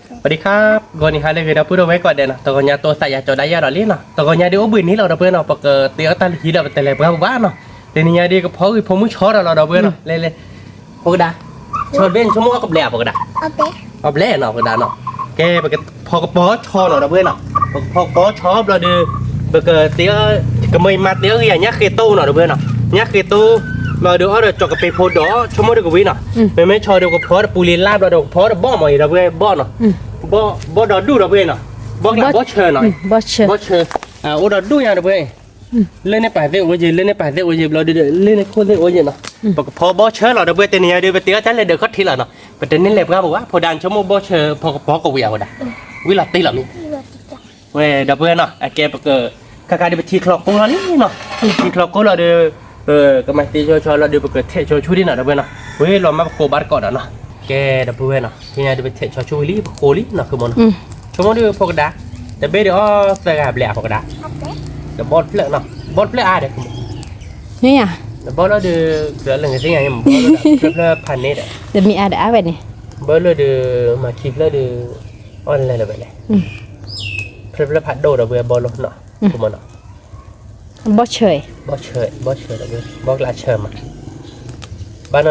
สวัสดีครับ ဂီၤနံၤဟါလၢအဂ့ၤ ဒီပုၢ်ဒီဝဲၢ်ကိးဂၤဒဲးနီၤ, တဂီၤညါတိသးယၤကၠီဒါယၤဒီးလံနီၤ, တဂီၤညါဒုးအိၣ်ဘှံးန့ၣ်လီၤ ဒီပုၢ်ဝဲၢ်နီၤ, ပကသ့အီၣ်တၢ်လုၢ်ဟံၣ်ဒီးပတလဲၤပှၢ်ပူၤဘၣ်နီၤ, တနံၤညါဒုးကဖီဂံၢ်ဖိမုၣ်ဆီဒီးလီၤ ဒီပုၢ်ဝဲၢ်နီၤ, လဲၤလဲၤ, ဖိကဒါ, ဆီတဘ့ၣ်န့ၣ် ဆိကမိၣ်အီၣ်ကဘျဲးဧါ ဖိကဒါ, အီၣ်ဘျဲးနီၤ ဖိကဒါနီၤ, ကဲ ပကဖီကပီၤဆီနီၤ ဒီပုၢ်ဝဲၢ်နီၤ, ပကဖီကပီၤဆီဘျီဒီး ပကသ့အီၣ်, ကမၢအံၤမၤသ့အီၣ်ဂံၢ်ယၤ ညၣ်ဃ့တိၢ်နီၤ ဒီပုၢ်ဝဲၢ်နီၤ, ညၣ်ဃ့တိၢ်, ဘျီဒီးအီၣ်ဒီးကၠီၤကပ့းဖိဒီး ဆိကမိၣ်ဒီးကဝံၤနီၤ, မ့မ့ၢ်ဆီဒီးကဖီတပူၤလံလၢ် ဘျီဒီးကဖီတဘီၣ်မးအံၤ ဒီပုၢ်ဝဲၢ်ဘီၣ်နီၤ, ဘီၣ်ဒီးဒူၣ် ဒီပုၢ်ဝဲၢ်နီၤ, ဘီၣ်ကျးဘီၣ်ဆၢနီၤ, ဘီၣ်ဆၢ, အိၣ်ဒီးဒူၣ်ညါ ဒီပုၢ်ဝဲၢ်, လၢန့ၣ်ပာ်သ့ၣ်အိၣ်ယဲ လၢန့ၣ်ပာ်သ့ၣ်အိၣ်ယဲ ဘျီဒီး လၢန့ၣ်ခိၣ်သ့ၣ်အိၣ်ယဲနီၤ, ပကဖီဘီၣ်ဆၢလီၤ ဒီပုၢ်ဝဲၢ်, တနံၤညါဒုး ပသ့အီၣ်တၢ်လဲၤဒၢးခီၣ်ထံးလီၤနီၤ, ပတန့ၢ်လဲၤပှၢ်ပူၤဘၣ်, ဖိဒါန့ၣ် ဆိကမိၣ်ဘီၣ်ဆၢဖီကပီၤကဝံၤအဃိဒၣ်, ဝံၤလီၤတ့ၢ်လီၤမ့ၢ် ဝဲ ဒီပုၢ်ဝဲၢ်နီၤ, အကဲပက, ခါခါဒုးပထံချီကိၢ်လီၤလံနီၤ, ထံချီကိၢ်လီၤဒီး, ကမၤသ့ဆီဆီလီၤဒီး ပကထဲးဆီဆူၣ်ဒံးနီၤ ဒီပုၢ်ဝဲၢ်နီၤ, ဝဲလီၤမၢ်ပဃိဘၣ်တကိးဒီးနီၤ, ကဲ ဒီပုၢ်ဝဲၢ်နီၤ, ထံၣ်ညါဒုးပထဲးဆီဆူၣ်ဝံၤလံ ပဃိလံနီၤ ဃုမီၤနီၤ, ဆိကမိၣ်ဒုးဖိကဒါ, တဘ့ၣ်ဒုးအီၣ်သၢဂၤဘျဲၣ်အဖိကဒါ, ဒီးဘီၣ်တဖျၢၣ်နီၤ, ဘီၣ်တဖျၢၣ်အါဒီး, မ့ၢ်ဧါ, ဒီးဘီၣ်လီၤဒုး, လၢလၢငသ့ၣ်ညါ မ့ၢ်ဘီၣ်လီၤဒုး ဖျၢၣ်ဖျၢၣ်ဖးန့ၣ်ဒီး, တမ့ၢ်အါဒီးအါဝဲန့ၣ်, ဘီၣ်လီၤဒုး, မၤခံဖျၢၣ်ဒုး, အီၣ်လဲၤလၢၤဝဲလဲၣ်, ဖျၢၣ်ဖျၢၣ်ဖးဒိၣ်ဒီး ပဝဲဘီၣ်လီၤနီၤ, မ့ၢ်နီၤ, ဘီၣ်ဆၢ, ဘီၣ်ဆၢ, ဘီၣ်ဆၢဒီး ဘီၣ်ကျးဆၢမး, ဘၣ်နီၢ်နီၢ်ဟဲထံၣ်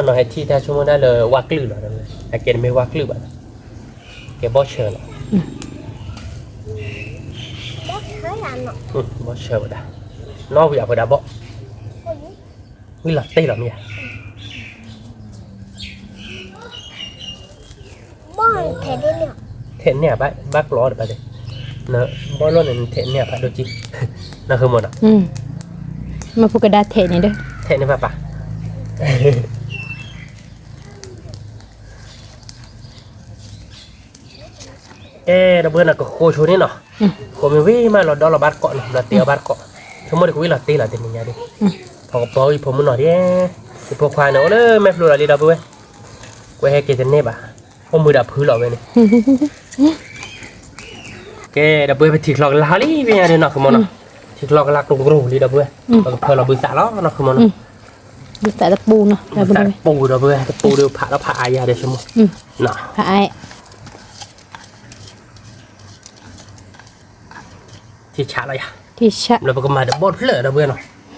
တၢ်ဆိကမိၣ်ဒၣ်လၢဝါကလုာ်လီၤ, အကဲတမ့ၢ်ဝါကလုာ်ဘၣ်နီၤ, ကဲဘီၣ်ဆၢလီၤ, ဘီၣ်ဆၢဝဲဒၣ်, နီၣ်ဝံၤအဝဲဒၣ်ဘီၣ်, ဝံၤလီၤတ့ၢ်လီၤမ့ၢ်ဧါ ထဲးန့ၢ်ဘၣ်ကျီဒီးဘၣ်, ဘီၣ်လီၤန့ၣ် ထဲးန့ၢ်ဖးဒိၣ်ကံ, နဃုမီၤနီၤ, မ့ၢ်ဖိကဒါထဲးန့ၣ်ဒီး, ထဲးန့ၢ်ဘၣ်ပၢ် ကဲ ဒီပုၢ်ဝဲၢ်နီၤ ကဃိဆိန့ၣ်နီၤ, ဃိမ့ၢ်ဝံၤမးလီၤဒီလီၤဘၣ်တကိးနီၤ လီၤတ့အီၣ်ဘၣ်တကိး, ဆိကမိၣ်ဒီးကဝံၤလီၤတ့လီၤတနံၤညါဒုး, ဖီကပီၤဂံၢ်ဖိမုၣ်နီၤဒဲး, ယဖိခွါန့ၣ်အိၣ်လၢမဲာ်ဖျိလီၤလံ ဒီပုၢ်ဝဲၢ်, ကွဲးဟဲက့ၤတန့ၢ်ဘၣ်, အိၣ်မုာ်ဒီးဖုလီၤဝဲန့ၣ်, ကဲ ဒီပုၢ်ဝဲၢ် ပထံချီကလါလံ ဖဲညါဒုးနီၤ ဃုမီၤနီၤ, ထံချီကလါကရူၢ်ကရူၢ်လံ ဒီပုၢ်ဝဲၢ်, ပကဖၢလီၤဘုသးလီၤနီၤ ဃုမီၤနီၤ, ဘုသးတပူၤနီၤ တပူၤဒီး တပူၤဒီး ဖးလီၤဖးအါယၤဒီး ဆိကမိၣ်, ဖးအါ ထံဆးလီၤယၤ, ထံဆး, လၢပကမၤဒီးဘီၣ်ဖျၢၣ်ဒီပုၢ်ဝဲၢ်နီၤ, ဘီၣ်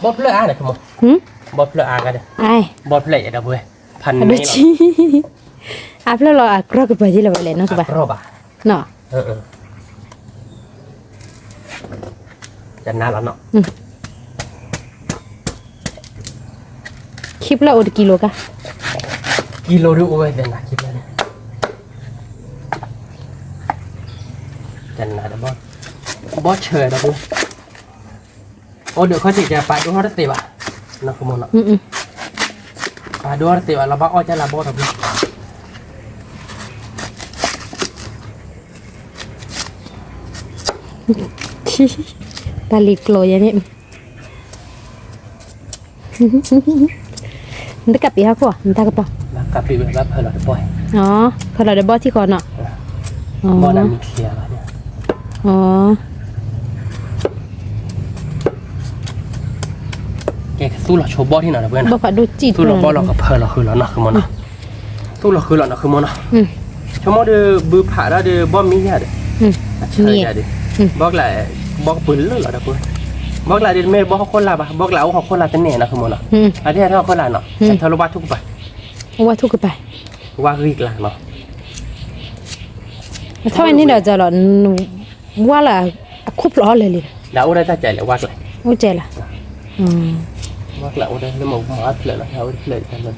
ဖျၢၣ်အါန့ၣ် ဆိကမိၣ်, ဘီၣ်ဖျၢၣ်အါဂၤဒီး, ဘီၣ်ဖျၢၣ်ယၤဒီပုၢ်ဝဲၢ်, ဖးန့ၢ်လီၤ, အါဖျၢၣ်လီၤ အကြီကပၤယ့လီၤဝဲလဲၣ်နီၤ ကဘၣ်, အကြီဘၣ် တနၤလီၤနီၤ, ခံဖျၢၣ်အိၣ်တကံလိၤကါ, ကံလိၤဒုးအိၣ်ဝဲသနာ်ခံဖျၢၣ်န့ၣ်, တနၤဒီး, ဘီၣ်ဆၢဒီပုၢ်ဝဲၢ်, အိၣ်ဒီးခီၣ်ထံးကပာ်ဒိၣ်ထီၣ်တသ့ဘၣ်, နီၤ ဃုမီၤနီၤ, ပာ်ဒိၣ်ထီၣ်တသ့ဘၣ် လီၤဘၣ်အီၣ်ကၢ်လၢဘီၣ်ဒီပုၢ်ဝဲၢ် တၢ်လံၤကျိၤယဲန့ၣ်, နတကးပ့ၤဟီၣ်ခိၣ် နတၢ်ကပီၤ, ကးပ့ၤဝဲဘၣ်ဖၢလီၤတဘီၣ်, ဖၢလီၤတဘီၣ်ထံၣ်ဃီနီၤ, ဘီၣ်နမံၤချ့လီၤ, ကဲကသူၣ်လီၤဆိဘီၣ်ထံၣ်နီၤ ဒီပုၢ်ဝဲၢ်နီၤ, သူၣ်လီၤဘီၣ်လီၤကဖၢလီၤဃုာ်လီၤနီၤ ဃုမီၤနီၤ, သူၣ်လီၤဃုာ်လီၤနီၤ ဃုမီၤနီၤ, ဆိကမိၣ်ဒီး ဘုဖးဒၣ်ဒီး ဘီၣ်မံယၤဒီး, အဆၢယၤဒီး, ဘီၣ်ကျး, ဘီၣ်ကပၢၤလၢလီၤ ဒီပုၢ်ဝဲၢ်, ဘီၣ်ကျးဒီး တမ့ၢ်ဘီၣ်ဟီၣ်ခိၣ်လာ်ဘၣ် ဘီၣ်ကျးအိၣ်ဟီၣ်ခိၣ်လာ်တန့ၢ်နီၤ ဃုမီၤနီၤ, အဒ့ၣ်ဟီၣ်ခိၣ်လာ်နီၤ အထၢလၢဝါထူၣ်ကပၤ, ဝါထူၣ်ကပၤ, ဝါဂံၢ်ကျါနီၤ, ထီၣ်ဝဲန့ၣ်ဒီးလီၤ ဝါလၢအခိၣ်ဖျိးအီၤလဲၣ်လံ, ဒီးအိၣ်ဒၣ်တၢ်ကလဲၣ် ဝါကျး, အိၣ်ကဲလီၤ, ဝါကျးအိၣ်ဒၣ်လၢမ့ၢ်မၤအါဖျၢၣ်လီၤ ဟဲအိၣ်တဖျၢၣ်တဖျၢၣ်လီ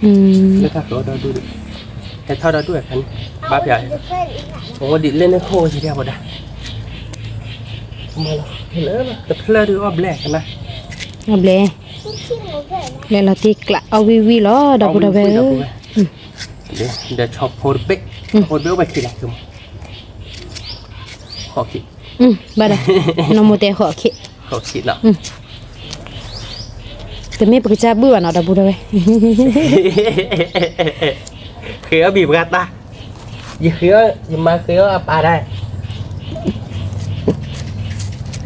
ၤ, လၢတၢ်ကီဒီဒူၣ်ဒီး, ဟဲထီၣ်ဒီဒူၣ်အခါန့ၣ်, ဘၣ်ဖျါ, အိၣ်ဒံးလၢန့ၣ်ခိၣ်ဝဲယံၤဒၣ်ဝဲဒၣ်, တဖျၢၣ်ဒုးအီၣ်ဘျဲၣ်ခါနၤ, အီၣ်ဘျဲၣ်, လဲၤလီၤတ့ကျးအီၣ်ဝံၣ်ဝံၣ်လီၤ ဒီပုၢ်ဝဲၢ်, ဒီးဆီဖိတဘ့ၣ်, ဖိတဘ့ၣ်အိၣ်ဝဲခံလီၤ ဃိးခံ, ဘၣ်ဒီး, နီၢ်မိၢ်တဲဃိးခံ, ဃိးခံလီၤ, တမ့ၢ်ပကစၢ်ဘုၣ်ဘၣ်နီၤ ဒီပုၢ်ဝဲၢ်, ဃ့အီၣ်ဘံၣ်ပှၤတၢ်, ယဃ့အီၣ် ယမၤဃ့အီၣ်အပၢ်တၢ်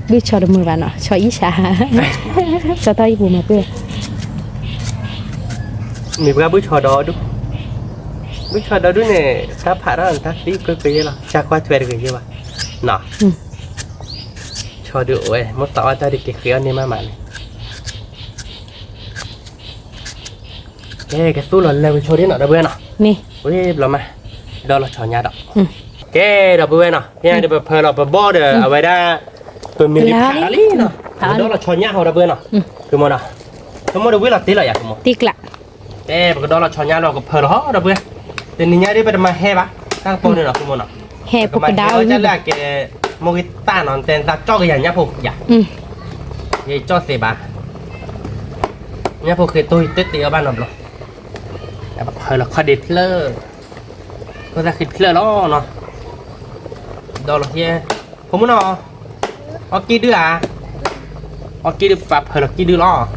ဘုၣ်ဆီတမုာ်ဘၣ်နီၤ ဆီအံၣ်ဆး, ကီထီၣ်အံၤပူၤမၤပှဲၤ, မ့ၢ်ပှၤဘုၣ်ဆီဒီဒူၣ်, ဝံဆီဒီဒူၣ်န့ၣ် တၢ်ဖးထီၣ်န့ၣ် တၢ်သံကွ့ၢ်ကွ့ၢ်ယဲလီၤ, ကၢ်ကွၢ်ထွဲတဂ့ၤယဲဘၣ်, နီၤ, ဆီဒုးအိၣ်ဝဲ မိၢ်သးအီၣ်တၢ်ဒုးက့ၤဃ့အီၣ်န့ၢ်မးမးန့ၣ်, ကဲ ကသူၣ်လီၤလၢဝံဆိဒ်နီၤ ဒီပုၢ်ဝဲၢ်နီၤ, ဝံဘျီမး, ဒီလီၤဆီညါဒီး, ကဲ ဒီပုၢ်ဝဲၢ်နီၤ, ဖဲညါဒီး ပဖၢလီၤပဘီၣ်ဒီး အဝဲဒၣ် ပမ့ၢ်လံဖးလံနီၤ, ပကဒီလီၤဆီညါဟီ ဒီပုၢ်ဝဲၢ်နီၤ, ကမိၢ်နီၤ, ကမိၢ်ဒီးဝံလီၤတ့ၢ်လီၤယၤ ကမိၢ် ကဲ ပကဒီလီၤဆီညါလီၤ ကဖၢလီၤဟီ ဒီပုၢ်ဝဲၢ်, တနံၤညါဒ်ပတမၤဟဲဘၣ်, တၢ်ကပီၤန့ၣ်နီၤ ကမိၢ်နီၤ, ပကမၤဟဲဝဲဒၣ်လၢအကဲ မိၢ်ဂ့ၤသၣ်နီၤ, တဲသးကၠီၣ်ကယၤညၣ်ဖိယၤ, ယကၠီၣ်သ့ဘၣ်, ညၣ်ဖိဃ့တိၢ်တ့ၢ်တ့ၢ်အီၤဘၣ်နီတဘျီ, ပဖၢလီၤခီၣ်ဒ့ဖျၢၣ်, ခိၣ်သၣ်ဃံဖျၢၣ်လီၤနီၤ, ဒီလီၤဟဲ, ဖိမုၣ်နီၤ, အီၣ်ကံၢ်ဒုၣ်ဧါ, အီၣ်ကံၢ်ဒုၣ် ပပာ်ဖၢလီၤကံၢ်ဒုၣ်လီၤ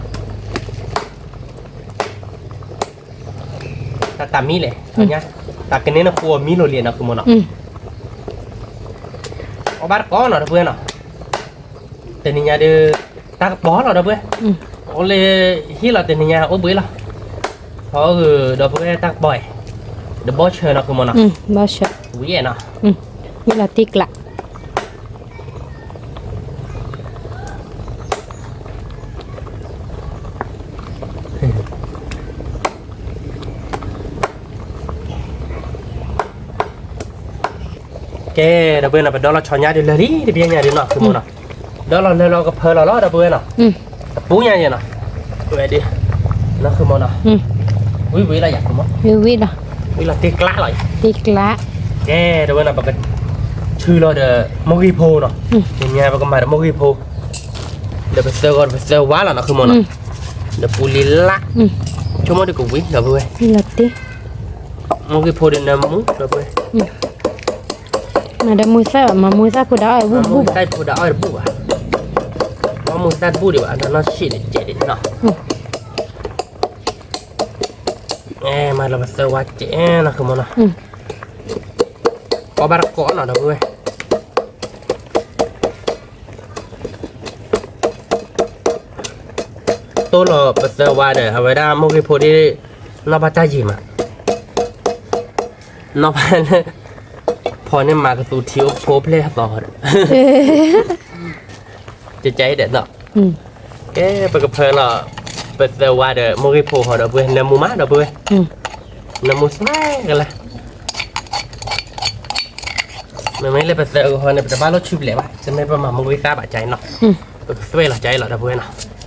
တၢ်တၢ်မံလဲၣ်, တၢ်ကန့ၢ်နဃိအမံလိၤလံနီၤ ကမိၢ်နီၤ, အီၣ်ဘၣ်တကိးနီၤ ဒီပုၢ်ဝဲၢ်နီၤ, တနံၤညါဒုး တၢ်ကပီၤလီၤ ဒီပုၢ်ဝဲၢ်, အိၣ်လၢဟံၣ်လီၤ တနံၤညါအိၣ်ဘှံးလီၤ, ဟီဧၢ ဒီပုၢ်ဝဲၢ် တၢ်ကပီၤ, ဒီးဘီၣ်ဆၢနီၤ ကမိၢ်နီၤ, ဝံၤနီၤ, ဝံလီၤတ့ၢ်ကျး ကဲ ဒီပုၢ်ဝဲၢ်နီၤ, ပဒီလီၤဆီညါဒုးလၢာ်လံ တဘျဲညါဒုးနီၤ ကမိၢ်နီၤ, ဒီလီၤလၢာ်လီၤ ကဖၢလီၤလီၤ ဒီပုၢ်ဝဲၢ်နီၤ, တပူၤညါယဲနီၤ, ဝဲဒုး, နီၤ ကမိၢ်နီၤ, ဝံဝံလီၤယၤ ကမိၢ်, ဝံလီၤတ့ၢ်ကျးလီၤ, တ့ၢ်ကျး, ကဲ ဒီပုၢ်ဝဲၢ်နီၤ, ပက ထုးလီၤဒီး မိၢ်ဂံၢ်ဖိနီၤ, တနံၤညါပကမၤဒီးမိၢ်ဂံၢ်ဖိ, ဒီးပသၢဂီၤဒီးပသၢဝါလီၤနီၤ ကမိၢ်နီၤ, ဒီးပူၤလံၤလၢ်, ဆိကမိၣ်ဒုးကဝံၤ ဒီပုၢ်ဝဲၢ်, မိၢ်ဂံၢ်ဖိဒီးနၢမူ ဒီပုၢ်ဝဲၢ်, မၤဒီးမုၢ်သၣ်ဘၣ်, မၤမုၢ်သၣ်ဖိဒၣ်အီၣ်ဝူတဘူၣ်ဘၣ်, မုၢ်သၣ်ဖိဒၣ်အီၣ်တဘူၣ်ဘၣ်, မုၢ်သၣ်တဘူၣ်ဒံးဘၣ်နီၤ ဆံးဒံးကဲးဒံးနီၤ, မၤလီၤပသၢဝါကဲးနီၤ ကမိၢ်နီၤ, အီၣ်ဘၣ်တကိးနီၤ ဒီပုၢ်ဝဲၢ် တိၢ်လီၤပသၢဝါဒီး အဝဲဒၣ်မိၢ်ဂံၢ်ဖိဒ် နီၢ်ဘၣ်တၢ်ယံာ်မး, နီၢ်ဘၣ်လၢ ဖီန့ၣ်မၤကသူထံအိၣ်ဖိဖျဲၣ်အသီဒီး ကကဲအံၤဒီးနီၤ, ကဲ ပကဖၢလီၤ ပသၢဝါဒီးမိၢ်ဂံၢ်ဖိဟီဒီး ပုၢ်ဝဲၢ် နၢမူမးဒီး ပုၢ်ဝဲၢ်, နၢမူစဲကလၢာ် မ့မ့ၢ်လၢပသၢဂီၤန့ၣ် ပတဘၣ်လိၣ်ဆူၣ်ဘျဲးဘၣ်, တမ့ၢ်ပမၤမိၢ်ဂံၢ်သၣ်ဘၣ်ကဲအံၤနီၤ, ပကသွဲၣ်လီၤကဲအံၤလီၤ ဒီပုၢ်ဝဲၢ်နီၤ,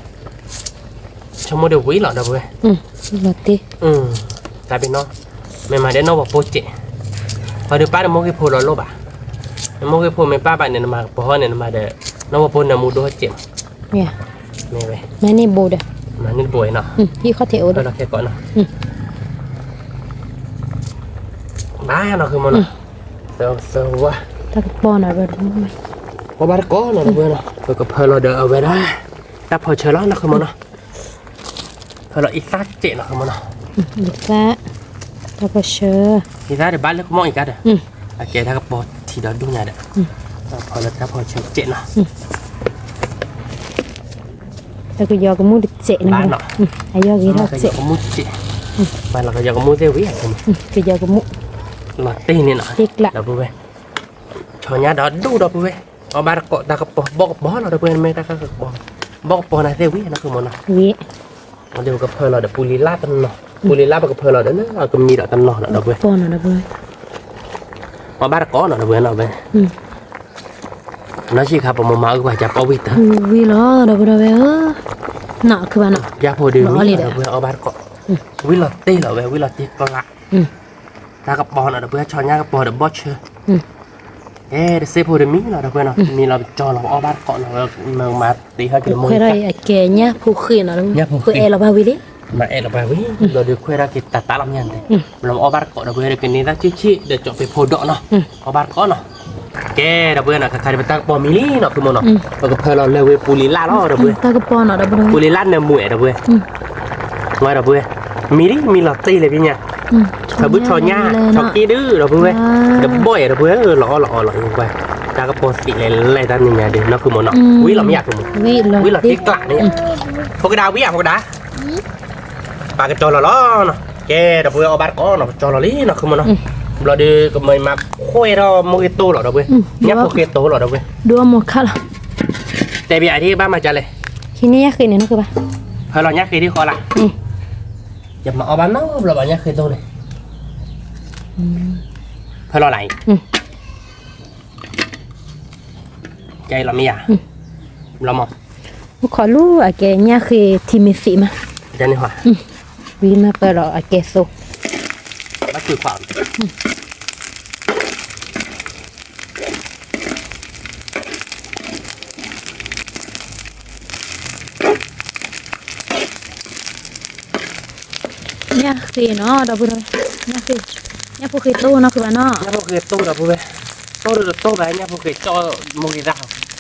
ဆိကမိၣ်ဒုးဝံၤလီၤ ဒီပုၢ်ဝဲၢ်, တၢ်ပ့ၤနီၣ်, မ့ၢ်မၤဒီးနီၢ်ဝီၤပိစဲး, ဟီဒုးပၢ်ဒီးမိၢ်ဂံၢ်ဖိလီၤလိၣ်ဘၣ်, မိၢ်ဂံၢ်ဖိမ့ၢ်ပၢ်ဘၣ်န့ၣ် နမၤကပီၤဟီန့ၣ် နမၤဒီး နီၢ်ဝီၤပိနၢမူဒိၣ်စဲးမး, မ့ၢ်ဝဲ, မၤန့ၢ်တဘိအံၤနီၤ, ဟံၣ်ခီၣ်ထံးအိၣ်ဒီး ခဲကီးနီၤ ဘၣ်နီၤ ဃုမနီၤ, သၢဝါ, တၢ်ကပီၤနီၤ, အီၣ်ဘၣ်တကိးနီၤ ဒီပုၢ်ဝဲၢ်နီၤ, ပကဖၢလီၤဒီးအဝဲဒၣ် တၢ်ဖီၣ်ဆၢလီၤနီၤ ဃုမနီၤ, ဖၢလီၤအံသၣ်စဲးနီၤ ဃုမနီၤ, အံသၣ်, တၢ်ဖီၣ်ဆၢ, အံသၣ်ဒီးဘၣ်လၢကမီၣ်အံၤကါဒီး, အကဲတၢ်ကပီၤထံဒီဒူၣ်ညါဒီး, ဖၢလီၤတၢ်ဖီၣ်ဆၢစဲးနီၤ တၢ်ကယီၤကမူၣ်တစဲးနီၤ, အယီၤဂ့ၤထီၣ်စဲး, ကယီၤကမူၣ်တစဲး, မၤလီၤကယီၤကမူၣ်သ့ၣ်ဝံၤ, ကယီၤကမူၣ်, လီၤတ့ၢ်န့ၣ်နီၤ, ဒီပုၢ်ဝဲၢ်, ဆီညါဒီးဒူၣ်ဒီပုၢ်ဝဲၢ်, အီၣ်ဘၣ်တကိးတၢ်ကပီၤ ဘီၣ်ကပီၤနီၤ ဒီပုၢ်ဝဲၢ် မ့ၢ်တၢ်ကပီၤ, ဘီၣ်ကပီၤန့ၣ်သ့ၣ်ဝံၤနီၤ ဃုမနီၤ, ဒီးပကဖၢလီၤဒီးပူၤလံၤလၢ်တနီၤ, ပူၤလံၤလၢ်ပကဖၢလီၤဒီးလၢအကမံၤဒီးတနီၤနီၤ ဒီပုၢ်ဝဲၢ်, အီၣ်ဘၣ်တကိးနီၤ ဒီပုၢ်ဝဲၢ်နီၤ, နီၢ်ဆံးခါပမၤမၤအုၣ်ပှၤကပီၤဝံၤတၢ်, ဝံၤလီၤ ဒီပုၢ်ဝဲၢ်ဧၢ, ဘၣ်ဖိဒုးမံလီၤ ဒီပုၢ်ဝဲၢ် အီၣ်ဘၣ်တကိး, ဝံၤလီၤတ့ၢ်လီၤဝဲ ဝံၤလီၤတ့ၢ်ကျါ, တၢ်ကပီၤနီၤ ဒီပုၢ်ဝဲၢ် ဆီညါကပီၤဒီးဘီၣ်ဆၢ ကဲ တစ့ဖိဒီးမံလီၤ ဒီပုၢ်ဝဲၢ်နီၤ, မံလီၤပကၠီလီၤ အီၣ်ဘၣ်တကိးနီၤ, မၤတ့ၢ်ဟဲက့ၤမိၢ်ခွဲးဒီးအကဲညၣ်ဖိဃ့နီၤ, ညၣ်ဖိဃ့အဲၣ်လီၤဘၣ်ဝံၤလံ, မၤအဲၣ်လီၤဘၣ်ဝံၤ ဒီးဒုးခွဲးဒီးက့ၤတၢ်တၢ်လီၤမၠၣ်န့ၣ်, လီၤအီၣ်ဘၣ်တကိး ဒီပုၢ်ဝဲၢ် ဒီးကန့ၢ်သၣ်ဆံးဆံး ဒီးကၠီဖ့းဖိဒီးနီၤ, အီၣ်ဘၣ်တကိးနီၤ, ကဲ ဒီပုၢ်ဝဲၢ်နီၤ ခါခါဒီးပတၢ်ကပီၤမံလံနီၤ ဃုမနီၤ, ပကဖၢလီၤလၢဝဲပူၤလံၤလၢ်လီၤ ဒီပုၢ်ဝဲၢ်, ပူၤလံၤလၢ်နၢမူအဲၣ် ဒီပုၢ်ဝဲၢ် ဝဲ ဒီပုၢ်ဝဲၢ်, မံလံ မံလီၤတ့ၢ်လၢပညါ, ဆီဘူၣ်ဆီညါ ဆီက့ဒု ဒီပုၢ်ဝဲၢ်, ဒီးဘီၣ်အဲၣ် ဒီပုၢ်ဝဲၢ်, လီၤအီၣ်လီၤအီလီၤအံၤဝဲ, တၢ်ကပီၤသံးလဲၤလဲၤတၢ်နံၤညါဒုး နီၢ်ဃုမနီၤ, ဝံၤလီၤမ့ၢ်ယါ ဃုမနီၤ, ဝံၤလီၤတ့ၢ်ကျးန့ၣ်, ဖိကဒါဝံၤဧါ ဖိကဒါ, ပာ်ကတီၤလီၤလီၤနီၤ ကဲ ဒီပုၢ်ဝဲၢ် အီၣ်ဘၣ်တကိးနီၤ ကၠီလီၤလံနီၤ ဃုမနီၤ, ဘျီဒီးကမၤမၤခွဲထီၣ်မိၢ်ဂ့ၤတိၢ်လီၤ ဒီပုၢ်ဝဲၢ်, ညၣ်ဖိဃ့တိၢ်လီၤ ဒီပုၢ်ဝဲၢ်, ဒိၣ်အီၣ်မီၤခါလီၤ, တဲဘၣ်အဒံးဘၣ်မၤကလဲၣ်, ဟံးန့ၢ်ညၣ်ဃ့န့ၣ်နီၤ ကဘၣ်, ဖဲလီၤညၣ်ဃ့ဒံးဃီလၢ်, ယမၤအီၣ်ဘၣ်နီတဘျီဘၣ်ညၣ်ဃ့တိၢ်န့ၣ်, ဖဲလီၤလၢ်အံၤ, ကဲလီၤမ့ၢ်ယၤ, လီၤမး, အိၣ်ခိးလူၤအကဲညၣ်ဃ့ထံမ့ၢ်သံးမး, ကဲန့ၣ်ဟီ, ဝံၤမၤပၢၢ်လီၤအကဲသိ, ဘၣ်ကုခွး ညၣ်ဃ့နီၤ ဒီပုၢ်ဝဲၢ်, ညၣ်ဃ့, ညၣ်ဖိဃ့တိၢ်နီၤ ဃုဘၣ်နီၤ, ညၣ်ဖိဃ့တိၢ် ဒီပုၢ်ဝဲၢ်, တိၢ်ဒီးတိၢ်ဘၣ် ညၣ်ဖိဃ့ကၠီမိၢ်ဂ့ၤတၢ်, ယၤ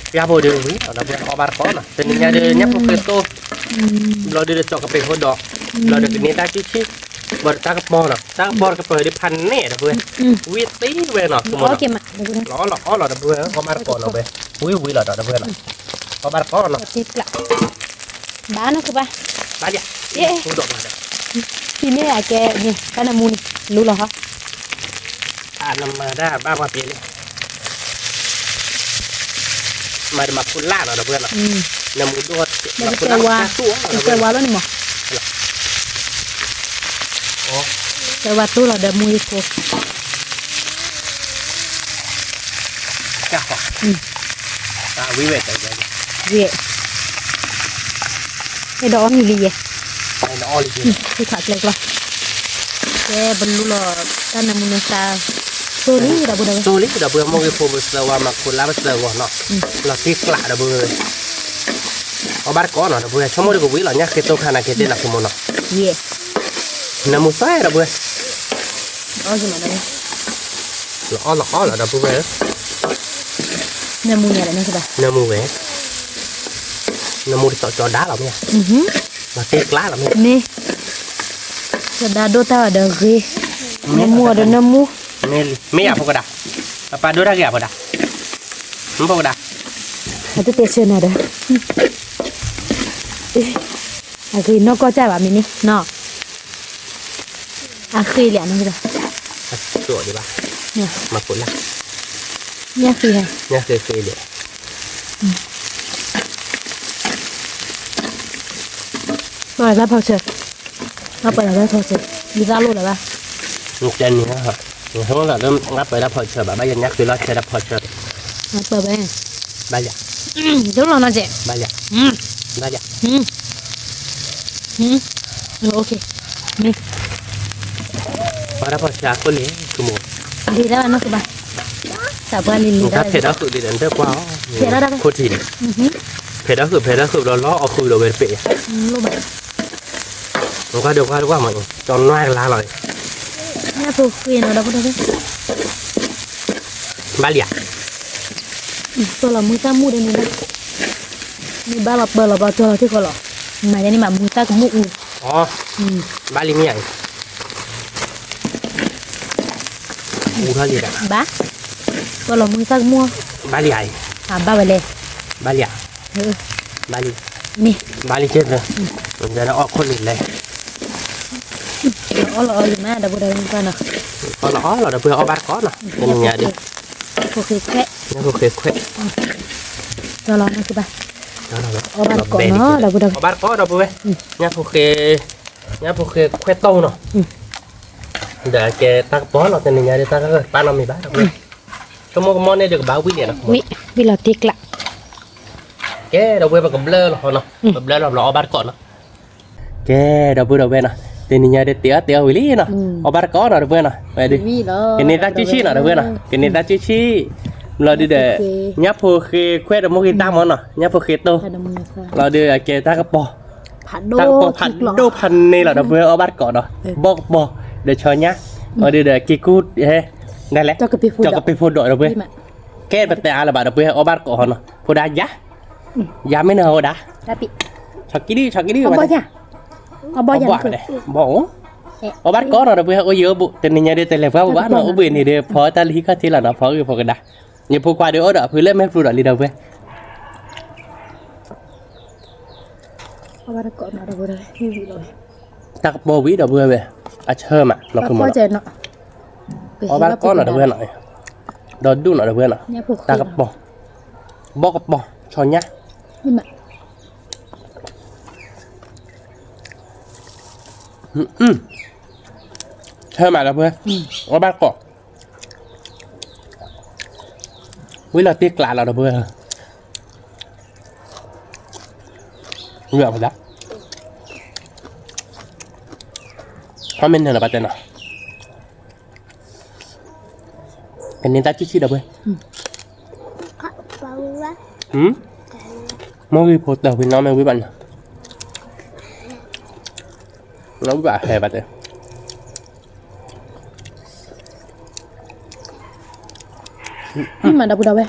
ပျၢ်ဖိဒုးဝံၤ ဒီပုၢ်ဝဲၢ် အီၣ်ဘၣ်တကိးနီၤ တနံၤညါဒီး ညၣ်ဖိဃ့တိၢ်, ဘျီဒုးဒီးကၠီကပ့းဖိဒီး, ဘျီဒီးကန့ၢ်တၢ်စုဆံ, ဘျီဒီးတၢ်ကပီၤနီၤ တၢ်ကပီၤကပၢၤဒုးဖးန့ၣ် ဒီပုၢ်ဝဲၢ်, ဝံၤသံဝဲနီၤ လီၤအီၣ်လီၤအီၣ်လီၤ ဒီပုၢ်ဝဲၢ် အီၣ်ဘၣ်တကိးနီၤဝဲ, ဝံၤဝံၤလီၤဒီး ဒီပုၢ်ဝဲၢ်နီၤ, အီၣ်ဘၣ်တကိးနီၤ, ဘၣ်နီၤ ကဘၣ်, ဘၣ်လံ, ဟံးန့ၢ်အကဲန့ၣ် တၢ်နၢမူန့ၣ် လူလီၤဟီ နမၤတၢ်ဘၣ်ပှၤပှဲၤလံ, မၤဒီးမၤဖိလၢ်နီၤ ဒီပုၢ်ဝဲၢ်နီၤ, နမူဒိၣ်, မၤဖိလၢ်, ကဲဝါလီၤန့ၣ်မး, ကဲဝါတိၢ်လီၤဒီးမူယဖိ, ကၢ်ဃီ, ဝံၤဝဲ, ဝံၤ, အဲၣ်ဒိးအီၣ်မံၤလံယဲ, ထံခးကျဲကျီ ကဲ ပလူလီၤ တၢ်နၢမူနသး, တိၢ်လံ ဒီပုၢ်ဝဲၢ်, တိၢ်လံ ဒီပုၢ်ဝဲၢ် မိၢ်ဂ့ၤဖိပသၢဝါ မၤခိးလၢပသၢဂီၤနီၤ, လီၤတ့ကျး ဒီပုၢ်ဝဲၢ်, အီၣ်ဘၣ်တကိးနီၤ ဒီပုၢ်ဝဲၢ်, ဆိကမိၣ်ဒီးကဝံၤလီၤ ညၣ်ဃ့တိၢ်ခါနာ်က့သ့ၣ်နီၤ ဆိကမိၣ်နီၤ, နၢမူသၢ ဒီပုၢ်ဝဲၢ်, လီၤအီၣ်လီၤအီၣ်လီၤ ဒီပုၢ်ဝဲၢ်, နၢမူဝဲ, နၢမူတစီၤကၠီဒါလီၤမ့ၢ်, လီၤတ့ကျးလီၤမ့ၢ်, မ့ၢ်, ကဒါဒိၣ်တၢ်အီၤဒီးဂ့ၤ, နၢမူအီၤဒီးနၢမူ, မ့ၢ်ယၤဖိကဒါ, ပပၢ်ဒိၣ်တၢ်ဂ့ၤအဖိကဒါ, မ့ၢ်ဖိကဒါ, အတတဲဆၢနၤဒီး, အဂ့ၤနီၢ်ကီၢ်စၢ်ဘၣ်မ့ၢ်န့ၣ်နီၤ, အဃ့လံနီၤ, မၤခိးလၢ်, ညၣ်ဃ့, ညၣ်ဃ့ဃ့လံ, ပၢၢ်တၢ်ဖီဆၢ, ပၢၢ်တၢ်ဖီဆၢ, ယသးလိၣ်လၢၤဘၣ်, နတဲန့ၣ်, နဟဲလီၤလၢ ငါပၢၢ်တၢ်ဖီဆၢဘၣ် ဘၣ်ယညၣ်ဃ့လီၤဆဲတၢ်ဖီဆၢ, ပၢၢ်ဘၣ်, ဘၣ်လံ, ဒိၣ်လီၤနီၤကဲ, ဘၣ်လံ, ဘၣ်လံ, မ့ၢ်, ပၢၢ်တၢ်ဖီဆၢအခိၣ်လံ, ဆိကမိၣ်, ဒ့ဒၣ်နီၤကဘၣ်, သးပှၢ်လံလံ, တၢ်ဖဲးတၢ်ဃုာ်လံဒီး နတကွၢ်အီၤ, ခိၣ်ထံးန့ၣ်, ဖဲးတၢ်ဃုာ် ဖဲးတၢ်ဃုာ်ဘျီလီၤအီၣ်ဃုာ်ဒီးဝဲတပဲာ်, ကွၢ်ဒိကွၢ်ကွၢ်မး, ကၠီနွဲကလါလီၤ, ညၣ်ဖိဃ့နီၤ ဒီပုၢ်ဝဲၢ်, ဘၣ်လံဧါ, ပၢၢ်လီၤမုၢ်သၣ်မူဒီးန့ၣ်ဘၣ်, မ့ၢ်ဘၣ်လီၤပၢၢ်လီၤဘျီကၠီလီၤထံၣ်ဃီလီၤ, မၤယဲန့ၣ်မးမုၢ်သၣ်ကမူၣ်အူ, ဘၣ်လံမ့ၢ်ဧါ, အူထီၣ်လံဒီး, ဘၣ်, ပၢၢ်လီၤမုၢ်သၣ်ကမူၣ်, ဘၣ်လံဧါ, ဘၣ်ဝဲလဲၣ်, ဘၣ်လံဧါ, ဘၣ်လံ, မ့ၢ်, ဘၣ်လံကဲ, အီၣ်ခိၣ်လံလဲၣ်, အီၣ်လီၤအီၣ်လံမး ဒီပုၢ်ဝဲၢ်နီၤ, အီၣ်လီၤအီၣ်လီၤ ဒီပုၢ်ဝဲၢ် အီၣ်ဘၣ်တကိးနီၤ, တနံၤညါဒီး, ဖိဃ့ခွဲး, ဖိဃ့ခွဲး, အီၣ်ဘၣ်တကိးနီၤ ဒီပုၢ်ဝဲၢ်, အီၣ်ဘၣ်တကိး ဒီပုၢ်ဝဲၢ်, ညၣ်ဖိဃ့, ညၣ်ဖိဃ့ခွဲးတိၢ်နီၤ, ဒီးကဲတၢ်ကပီၤလီၤ တနံၤညါဒီး တၢ်ကပီၤနီတမံၤဘၣ်, ဆိကမိၣ်ကမီၣ်န့ၣ်ဒီးကဘၣ်ဝံၣ်လံနီၤ, ဝံၣ်လီၤတ့ကျး, ကဲ ဒီပုၢ်ဝဲၢ် ပကဘျၢလီၤနီၤ, ပဘျၢလီၤဘျီ အီၣ်ဘၣ်တကိးနီၤ ကဲ ဒီပုၢ်ဝဲၢ်နီၤ, တနံၤညါဒီး တ့အီၣ်တ့အီၣ်ဝံၤလံနီၤ, အီၣ်ဘၣ်တကိးနီၤ ဒီပုၢ်ဝဲၢ်နီၤ, ကန့ၢ်တၢ်စုဆံၣ်နီၤ ဒီပုၢ်ဝဲၢ်နီၤ, ကန့ၢ်တၢ်စုဆံၣ်, ဘျီဒုဒီး, ညၣ်ဖိဃ့ခွဲးဒီးမိၢ်ဂ့ၤတၢ်မၢ်နီၤ ညၣ်ဖိဃ့တိၢ်, ဘျီဒုအကဲတၢ်ကပီၤ, တၢ်ကပီၤဖးဒိၣ်ဖးန့ၢ်လီၤ ဒီပုၢ်ဝဲၢ် အီၣ်ဘၣ်တကိးနီၤ, ဘီၣ်ကပီၤ, ဒီးဆီညါ, ဘျီဒုဒီးက့ၤကူၣ်, ဒ်လဲၣ်, ကၠီကပ့းဖိဒီး ဒီပုၢ်ဝဲၢ်, ကဲပတဲအါလၢၤဘၣ် ဒီပုၢ်ဝဲၢ် အီၣ်ဘၣ်တကိးဟီနီၤ, ဖိဒါယၤ ယၤမ့ၢ်နဟီဝဲဒၣ်, ဆီကံဒု ဆီကံဒု, ဘီၣ်, အီၣ်ဘၣ်တကိးနီၤ ဒီပုၢ်ဝဲၢ် အိၣ်ယံၤအိၣ်ဘူး တနံၤညါဒီး တလဲၤပှၢ်ဘၣ်နီၤ အိၣ်ဘှံးန့ၣ်ဒီး ဖီတၢ်လၢဟံၣ်ခီၣ်ထံးလီၤနီၤ ဖီဂ့ၤဖီကဒါ, ယဖိခွါဒီးအိၣ်ဒီးအဖုလၢမဲာ်ပျူၤဒီးလံဒီပုၢ်ဝဲၢ်, တၢ်ကပီၤဝံၤဒီပုၢ်ဝဲၢ်, အဆၢမး နီၢ်ခိမီၤနီၤ, အီၣ်ဘၣ်တကိးနီၤဒီပုၢ်ဝဲၢ်နီၤ, ဒီဒူၣ်နီၤဒီပုၢ်ဝဲၢ်နီၤ, တၢ်ကပီၤ, ဘီကပီၤ ဆီညါ, ဆၢမးဒီပုၢ်ဝဲၢ်, အီၣ်ဘၣ်တကိး, ဝံၤလီၤတ့ကျးလီၤဒီပုၢ်ဝဲၢ်, ဝံၤအဖဒၣ်, အီၣ်မ့ၢ်နၢၤလီၤဘၣ်တဲနီၤ, ကန့ၢ်တၢ်ထံၣ်ထံၣ်ဒီပုၢ်ဝဲၢ်, မိၢ်ဂံၢ်ဖိတၢ်ဝံၤနီၤမ့ၢ်ဝံၤဘၣ်နီၤ, နီၤဝံၤဘၣ်ဟဲဘၣ်တဲ ဝံၣ်မးဒီပုၢ်ဒီဝဲၢ်,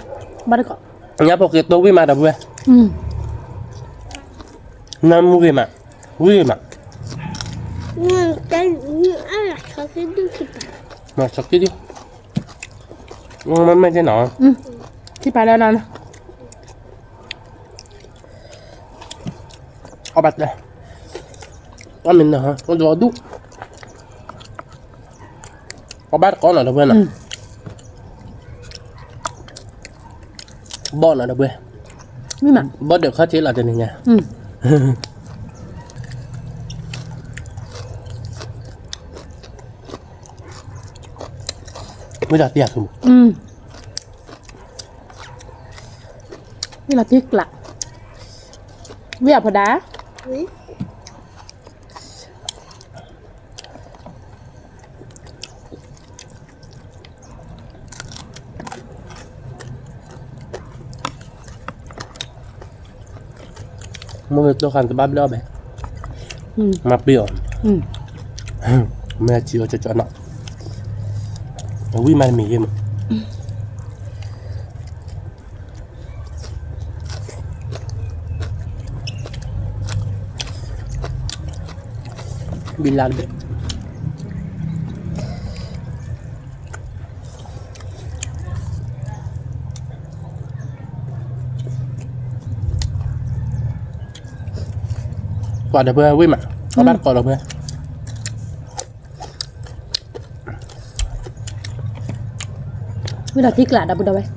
ဘၣ်တကိး, ညါဖိက့ၤတိၢ်ဝံၣ်မးဒီပုၢ်ဝဲၢ်, နမူဂ့ၤမး, ဝံၣ်ဂ့ၤမး, မၤဆီက့ဒု, မ့ၢ်တဲနီၤ, ထံၣ်ပာ်လၢနီၤ အီၣ်ဘၣ်တဲ, အီၣ်မ့ၢ်နၢၤဟီ ဒိးဒူၣ်, အီၣ်ဘၣ်တကိးနီၤဒီပုၢ်ဝဲၢ်နီၤ, ဘီၣ်နီၤဒီပုၢ်ဝဲၢ်, ဘီၣ်ဒၢးခီၣ်ထံးလီၤတနံၤညါ, ဝံၤဒီးတံၢ်အီၤ, ဝံၤလီၤတံၢ်ကျး, ဝံၤအဖဒၣ် မိၢ်ဂ့ၤတိၢ်ဃာ်တဘၣ်ဘျီဘဲ, မၤပျံၤအီၤ, မ့ၢ်အစံးအီၤကၠီကၠီနီၤ, အဝံၣ်မးတမံၤယ့ၢ်မး, ဘံလါတဘ့ၣ် ပှၤဒီပုၢ်ဝဲၢ်ဝံၣ်မး, အီၣ်ဘၣ်တကိးဒီပုၢ်ဝဲၢ်, ဝံၣ်ဒီးထံကျးဒီပုၢ်ဒီဝဲၢ်,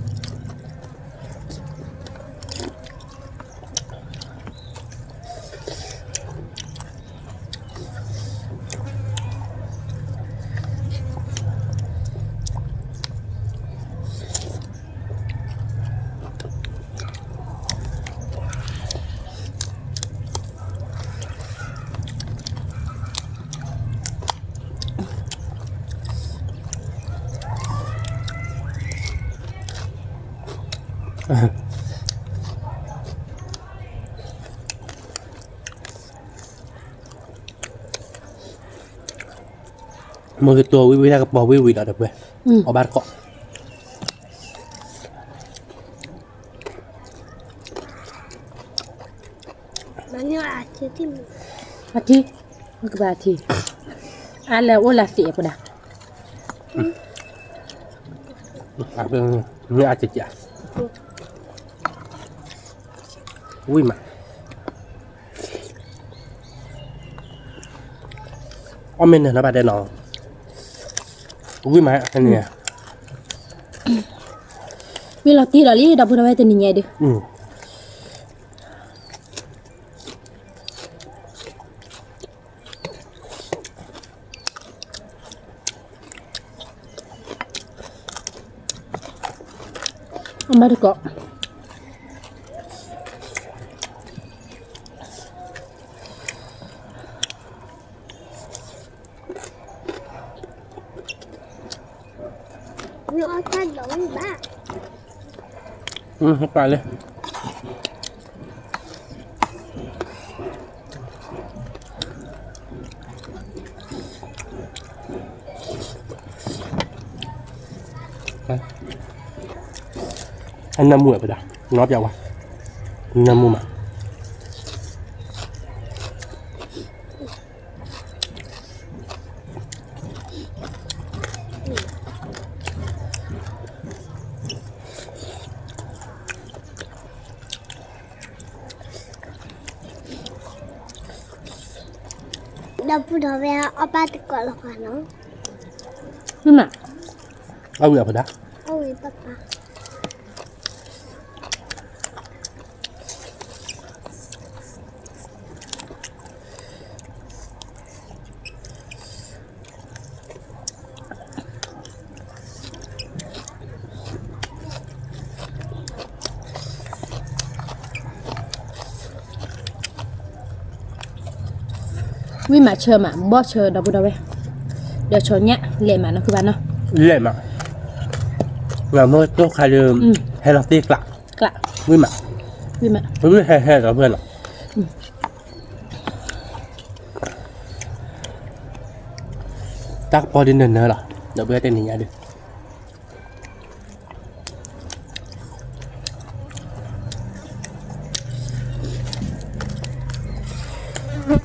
မိၢ်ဂ့ၤတိၢ်ဝံၣ်ဝံၣ်တၢ်ကပီၤဝံၣ်ဝံၣ်ဒီးဒီပုၢ်ဝဲၢ်, အီၣ်ဘၣ်တကိး အထံ, ကဘၣ်အထံ, အလၢအိၣ်လၢသ့ၣ်ပဒၣ်, မ့ၢ်အကက, ဝံၣ်မး, အီၣ်မ့ၢ်နၢၤနီၤဘၣ်တဲနီၤ, ဝံၣ်မး, မ့ၢ်လီၤတံၢ်ဒီးလံ ဒီပုၢ်ဒီဝဲၢ်တနံၤညါဒီး အမါတကိး ပာ်လၢ အနၢမူဝဲပဒၣ် နီၢ်ပျးဝါ နၢမူမး အ အပူၤဒီးဝဲအီၣ်ဘၣ်တကိးလီၤပှၤနီၤ. မ့ၢ်မး, အဝံၤအဖဒၣ်, အဝံၤပၢ်ပၢ် ဝံၣ်မးဆၢမး ဘီၣ်ဆၢဒီပုၢ်ဒီဝဲၢ်, ဒီးဆီညၣ်လဲၤမးနီၤ ခုဘၣ်နီၤ, လဲၤမး, မ့ၢ်တိၢ်ခါဒီး, ဟဲလီၤတ့ၢ်ကျး, ဝံၣ်မး, ဝံၣ်မး, ဝံၣ်ဟဲဟဲဒီပုၢ်ဝဲၢ်နီၤ. တၢ်ကပီၤဒ်နၢၤနၢၤလီၤ, ဒီပုၢ်ဝဲၢ်တနံၤညါဒုး ဝ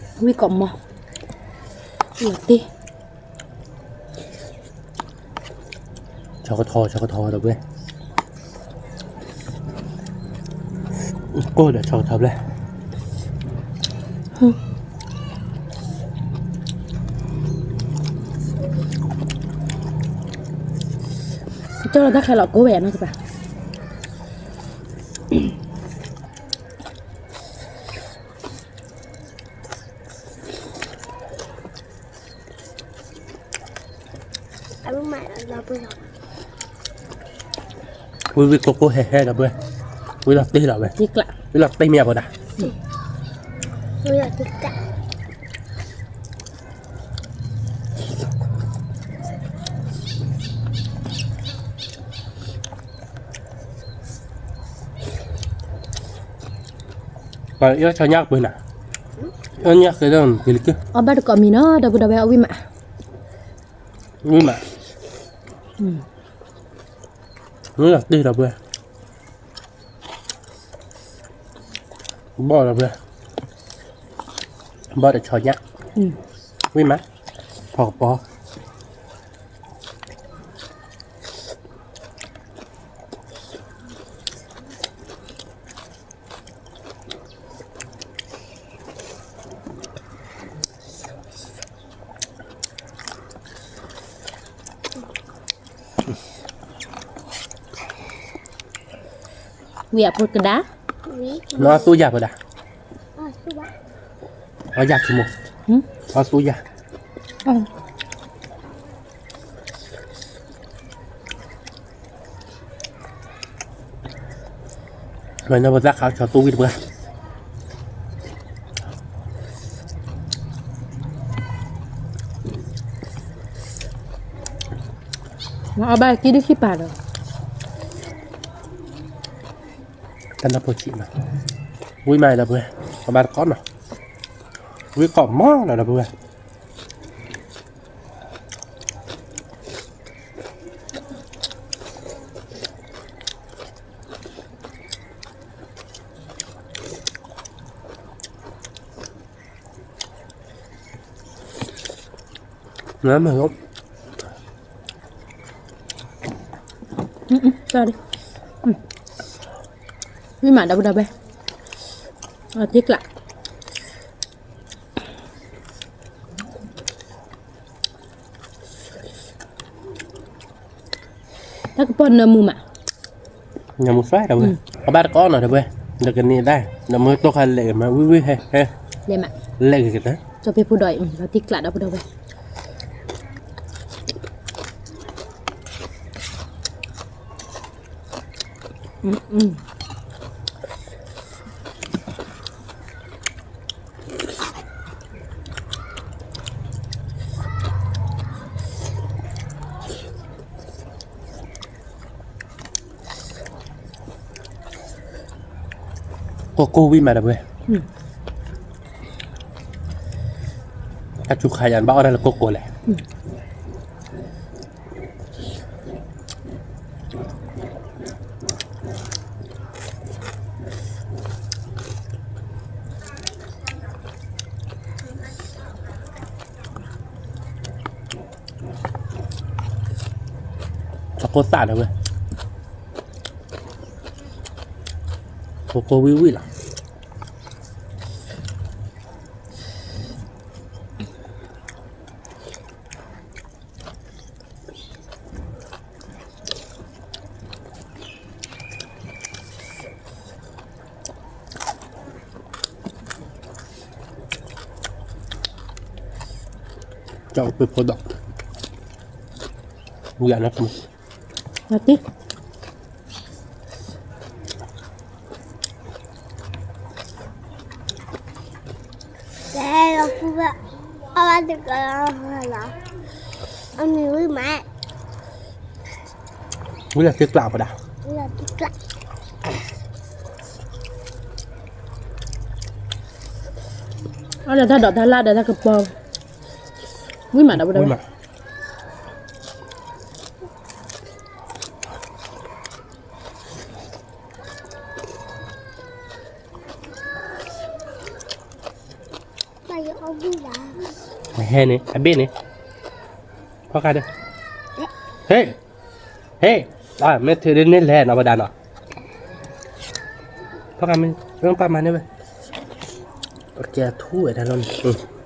ံၣ်ကိးမီၤ, တ့ၢ်, ဆီကထီ ဆီကထီဒီပုၢ်ဝဲၢ်, ကိၢ်ဒီးဆီကထီဖျဲၣ်. ကၠီလီၤတၢ်ခဲလီၤကိၢ်ဝဲနီၤတပၤ. ဝံၣ်ဝံၣ်ကိၢ်ကိၢ်ဟဲဟဲဒီပုၢ်ဝဲၢ်, ဝံၣ်လီၤတ့ၢ်လီၤဝဲ, ဝံၣ်လီၤတ့ၢ်မ့ၢ်အဖိဒၣ်, ဝံၣ်လီၤတ့ၢ်ကျး. အီၣ်ဆီညၣ်ကပှ့ၤနၤ, အီၣ်ညၣ်ဃဲဒီးကလံၤကၢၢ်, အီၣ်ဘၣ်တကိးမံၤနီၤ ဒီပုၢ်ဒီဝဲၢ် အီၣ်ဝံၣ်မး, ဝံၣ်မး, ဝံၣ်လီၤတ့ၢ်ဒီပုၢ်ဝဲၢ်, ဘီၣ်ဒီပုၢ်ဝဲၢ်, ဘီၣ်ဒီးဆီညၣ်, ဝံၣ်မး, ဖီကပီၤ. ဝံၣ်အဖိကဒါ, နီၢ်သူၣ်ယၤဖိဒၣ်, အီၣ်ယၤခံမိၢ်, နီၢ်သူၣ်ယၤ. မ့ၢ်နီၢ်ပသၣ်ခးဆီသူၣ်ဝံၣ်တပှၢ်, အီၣ်ဘၣ်ကံၣ်ဒုးခံပၤဒီး, တၢ်နၢ်ဖိဆံးနီၤ, ဝံၣ်မးဒီပုၢ်ဝဲၢ်, အီၣ်ဘၣ်တကိးနီၤ, ဝံၣ်ကိးမီၤနီၤဒီပုၢ်ဝဲၢ်. ဝံၣ်မးဒီပုၢ်ဒီဝဲၢ်, အတ့ၢ်ကျး. တၢ်ကပီၤနၢမူမး, နၢမူသွဲဒီပုၢ်ဝဲၢ်, အဘၣ်တကိးနီၤဒီပုၢ်ဝဲၢ်, ဒီးကန့ၢ်ဒၣ်, ဒီးမ့ၢ်တိၢ်ခါလဲၤမး ဝံၣ်ဝံၣ်ဟဲဟဲ, လဲၤမး, လဲၤက့ၤကတၢၢ်, ကၠီဖ့ဖိဒီးအံၤ လီၤတံၢ်ကျးဒီပုၢ်ဒီဝဲၢ်. ကိၢ်ကိၢ်ဝံၣ်မးဒီပုၢ်ဝဲၢ်, တၢ်ဆူးခါယၤ နဘၣ်အီၣ်တၢ်လၢကိၢ်ကိၢ်လဲၣ်. သကိးသၣ်ဒီးဝဲ, သကိးဝံၣ်ဝံၣ်လီၤ. ကၠီပ့ၤဖိဒီး, ယၤန့ၣ်, အတံၢ် အမံၤဝံၣ်မး, ဝံၣ်လၢသ့ကျးပဒၣ်, အဒီးတၢ်ဒိးတၢ်လၢ်ဒီးတၢ်ကပီၤ, ဝံၣ်မးဒီးဝဲဒၣ်ဝဲ. ဟဲန့ၣ် အဘ့ၣ်န့ၣ်, ဖီၣ်ဃာ်ဒီး, ဟ့ၣ်, ဟ့ၣ်, မ့ၢ်ထုးဒ်န့ၣ်လဲၣ်နီၤ ပဒၣ်နီၤ, ဖီၣ်ဃာ်မ့ၢ်, ပၢ်မၤန့ၢ်ဝဲ, ကဲထူဝဲဒၣ်လီၤန့ၣ်.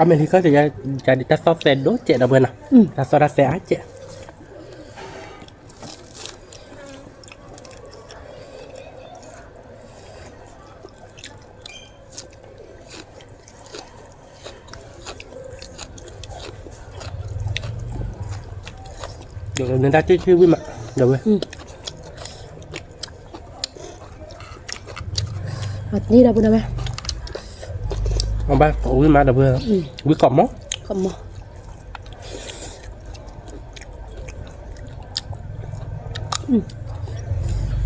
အမဲာ်လံၤခီၣ်စ့ၢ် ယၤဒ်တၢ်သီၣ်သဲးဒိၣ်စဲးဒီးပှဲၤနီၤ, တၢ်သီၣ်တၢ်သဲးအါစဲး. နတၢ်တ့ၢ်ထံဝံၣ်မး, ဒီးဝဲ, အတံၢ်ဒီးပဒၣ်ဝဲ, အဘၣ်ဝံၣ်မးဒီးဝဲ, ဝံၣ်ကီးမီၢ်, ကီးမီၢ်.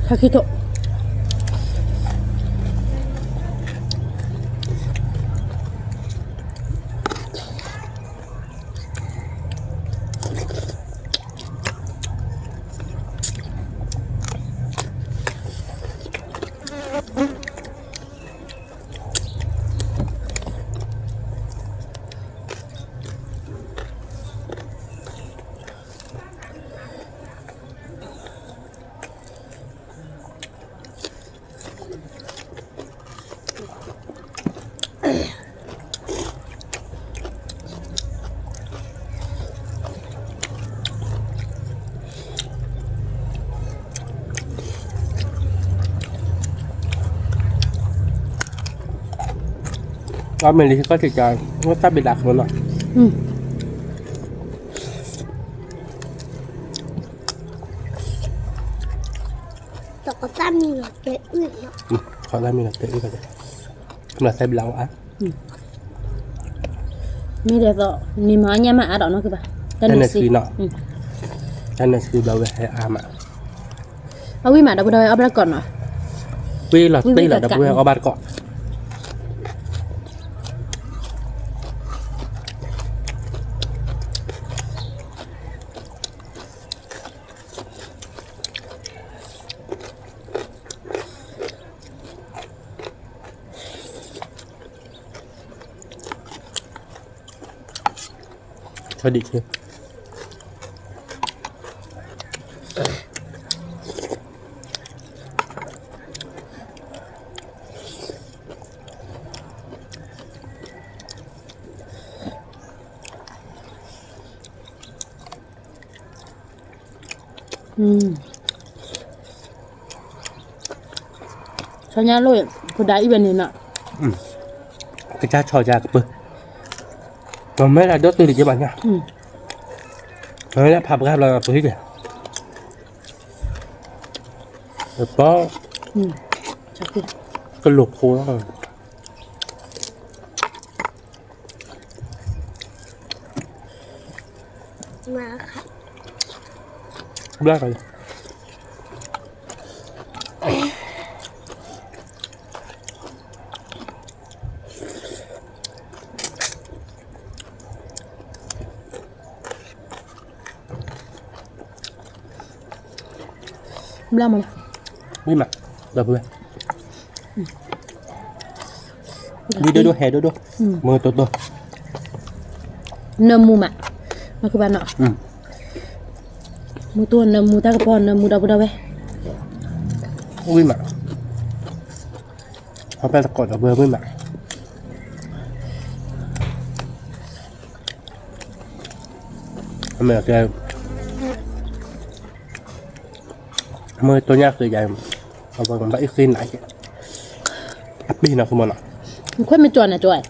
ဟဲခံထိး. အမဲာ်လံၤကီၢ်စ့ၢ်ကီး ဝဲတၢ်ဘံးဒၣ်ဃိလီၤ. တၢ်မံၤလီၤတဲအုၣ်, မၤသဲဘျးအါ, မ့ၢ်ဒ်သိး နံၤမၤအီၣ်ညၣ်မးအါဒီးနီၢ်ကဘၣ်, တၢ်နၢၤဆှံနီၤ, တၢ်နၢၤဆှံဘျီဝဲဟဲအါမး, အဝံၣ်မးဒီပုၢ်ဒီဝဲၢ်အီၣ်ဘၣ်တကိးနီၤ, ဝံၣ်လီၤတ့ၢ်လီၤဒီပုၢ်ဝဲၢ်အီၣ်ဘၣ်တကိး. ဆီဒံးဆ့ ဆီညါလိၣ် ဖိဒါအံၤဝဲန့ၣ်နီၤ, ကစၢ်ဆီယါကပၢၢ်, ပမ့ၢ်ဒၣ်ဒိၣ်တုၤတက့ၢ်ဘၣ်ညါ, ပမ့ၢ်ဒၣ်ဖးပှၢ်ဘျီပဟံၣ်က့ၤ, ပကလိာ်ဖိလီၤ. ဘျါကလီၤ. ဘျါမး, ဝံၣ်မး, ဒီပုၢ်ဝဲၢ်, ဝံၣ်ဒိၣ်ဒိၣ်ဟဲဒိၣ်ဒိၣ်, မ့ၢ်တိၢ်တိၢ်, နၢမူမး, မ့ၢ်ဃုဘၣ်နီၤ, မ့ၢ်တိၢ်နၢမူ တၢ်ကပီၤနၢမူ ဒီပုၢ်ဝဲၢ်, ဝံၣ်မး, အီၣ်ဘၣ်တကိးဒီပုၢ်ဝဲၢ်ဝံၣ်မး, အမ့ၢ်ကဲ မ့ၢ်တိၢ်ညၣ်ဃ့ယၤ, အဝဲဘၣ်အ့ၣ်ဃ့နးကဲ, အပ့ၤနီၤ ဃုမနီၤ, နခွဲးမ့ၢ်ကၠီၤနၤကၠီၤ,